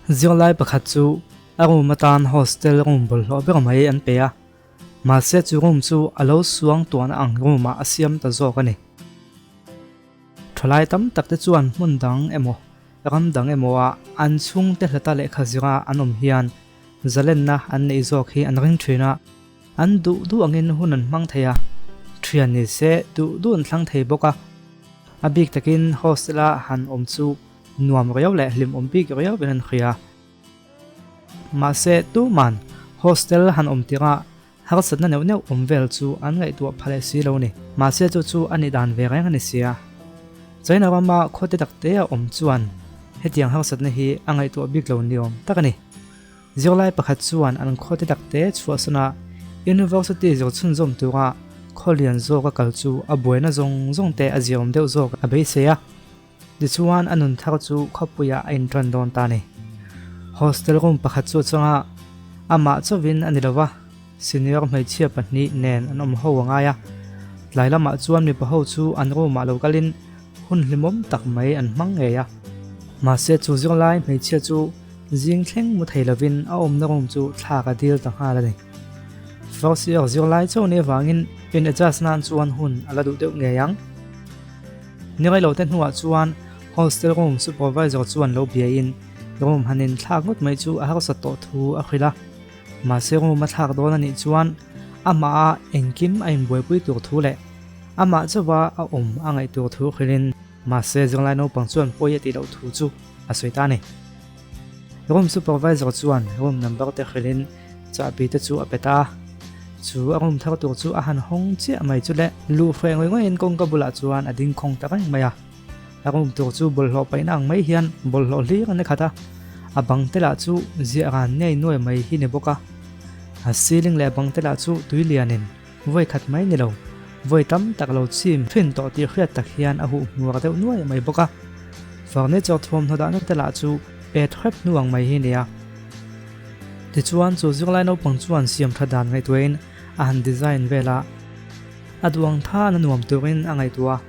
Zirlai pakhat chu a room atan hostel room bawlhhlawh ber mai an pe a, mahse chu room chu a lo suang tuahna ang room ah a siam ta zawk a ni. Thalai tam tak te chuan hmun dang emaw ram dang emaw ah an chhungte hlata lehkha zira an awm hian zalenna an neih zawk hi an ring thin a, an duh duh angin hun an hmang thei a, thian ni se duh duh an thlang thei bawk a. A bik takin hostel a han awm chu nuam riau leh hlimawm bik riau in an hria. Mahse tuman hostel han awm tirah harsatna neuh neuh awm vel chu an ngaihtuah pha leh si lo ni. Mahse chu chu a nih dan ve reng a ni sia. China rama khawte takte a awm chuan hetiang harsatna hi a ngaihtuah bik lo niawm tak a ni. Zirlai pakhat chuan an khawte takte chhuahsana University zir chhunzawm tura khaw lian zawka kal chu a buaina zawng zawng te a ziaawm deuh zawk a beisei a. Tichuan a nun thar chu khawpuiah a inṭan dawn ta a ni. Hostel room pakhat chu a chawng a, amah chauhin a ni lo va, senior hmeichhia pahnih nen an awm ho a ngai a. Tlai lamah chuan mipa ho chu an room-ah lo kalin hun hlimawm tak mai an hmang ngei a. Mahse chu zirlai hmeichhia chu zing thleng mu thei lovin a awmna room chu thlak a dil ta nghal a ni. First year zirlai chauh nih avangin in adjust nan chuan hun a la duh deuh ngei ang. Ni rei lo te hnuah chuan hostel room supervisor chuan lo biain room han in thlak ngawt mai chu a harsat tawh thu a hrilh a. Mahse room a thlak dawn a nih chuan amah a engkim a inbuaipui tur thu leh amah chauha a awm a ngaih tur thu hrilhin mahse zirlai naupang chuan pawi a tih loh thu chu a sawi ta a ni. Room supervisor chuan room number te hrilhin chahbi te chu a pe ta a, chu a room thar tur chu a han hawng chiah mai chu le. Luh hreh ngawih ngawih in kawngka bulah chuan a ding khawng ta reng mai a, a room tur chu bawlhhlawh paihna ang mai hian bawlhhlawh hlir an ni khat a, a bang te lah chu ziah ran nei nuai mai hi ni bawk a, a ceiling leh bang te lah chu tui lianin vawi khat mai ni lo, vawi tam tak lo chim thin tawh tih hriat tak hian a huh hmuar deuh nuai mai bawk a, furniture thuamhnaw dahna te lah chu pet hrep hnu ang mai hi a ni a. Tichuan chu zirlai naupang chuan siam tha dan ngaihtuahin a han design vel a, a duang than a nuam turin a ngaihtuah a,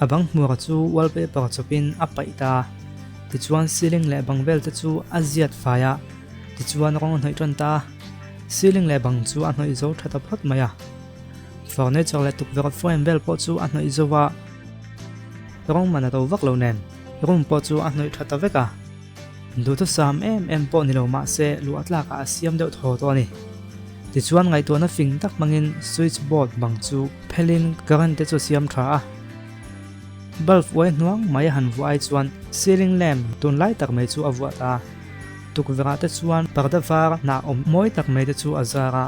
a bang hmuar chu wallpaper chawpin a paih ta a, tichuan ceiling leh bang vel te chu a ziat fai a, tichuan rawng a hnawih tan ta a, ceiling leh bang chu a hnawih zo tha ta phawt mai a, furniture leh tukverh frame vel pawh chu a hnawih zo a, rawng man a to vak lo nen room pawh chu a hnawih tha ta vek a. Duhthusam em em pawh ni lo mah se luah tlakah a siam deuh thaw tawh a ni. Tichuan ngaihtuahna fing tak hmangin switch board bang chu phelin current te chu a siam tha a. Bulb uai hnuang mai a han vuah ai chuan ceiling lamp tunlai tak mai chu a vuah ta a. Tukverhah te chuan parda var hnah awm mawi tak mai te chu a zar a.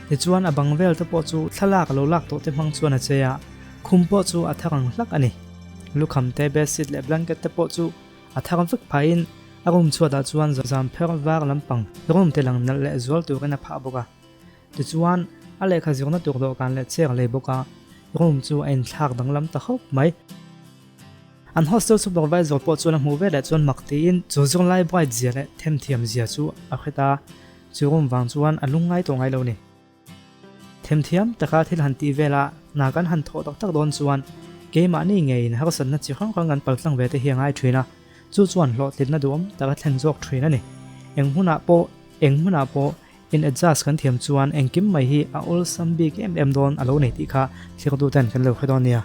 Tichuan a bang vel te pawh chu thlalak a lo lak tawh te hmang chuan a chei a, khum pawh chu a thar ang hlak a ni. Lukham te, bedsheet leh blanket te pawh chu A thar vek phahin a room chhuatah chuan zam pher var lampang room te lang nalh leh zual turin a phah bawk a. Tichuan, a lehkha zirna tur dawhkan leh chair lei bawk a, room chu a inthlak danglam ta khawp mai. An hostel supervisor pawh chuan a hmuh veleh chuan mak tiin chu zirlai bright zia leh themthiam zia chu a hre ta. Chu room vang chuan a lungngai tawh ngai lo ni. Themthiam taka thil han tih vela hna kan han thawh tak tak dawn chuan keimahni ngeiin harsatna chi hrang hrang kan paltlang ve te hi a ngai thin a, chu chuan hlawhtlinna duhawm tak a thlen zawk thin a ni. Eng hmunah pawh eng hmunah pawh in adjust kan thiam chuan engkim mai hi a awlsam bik em em dawn a lo nei tih kha thlir duhten kan lo hre dawn nia.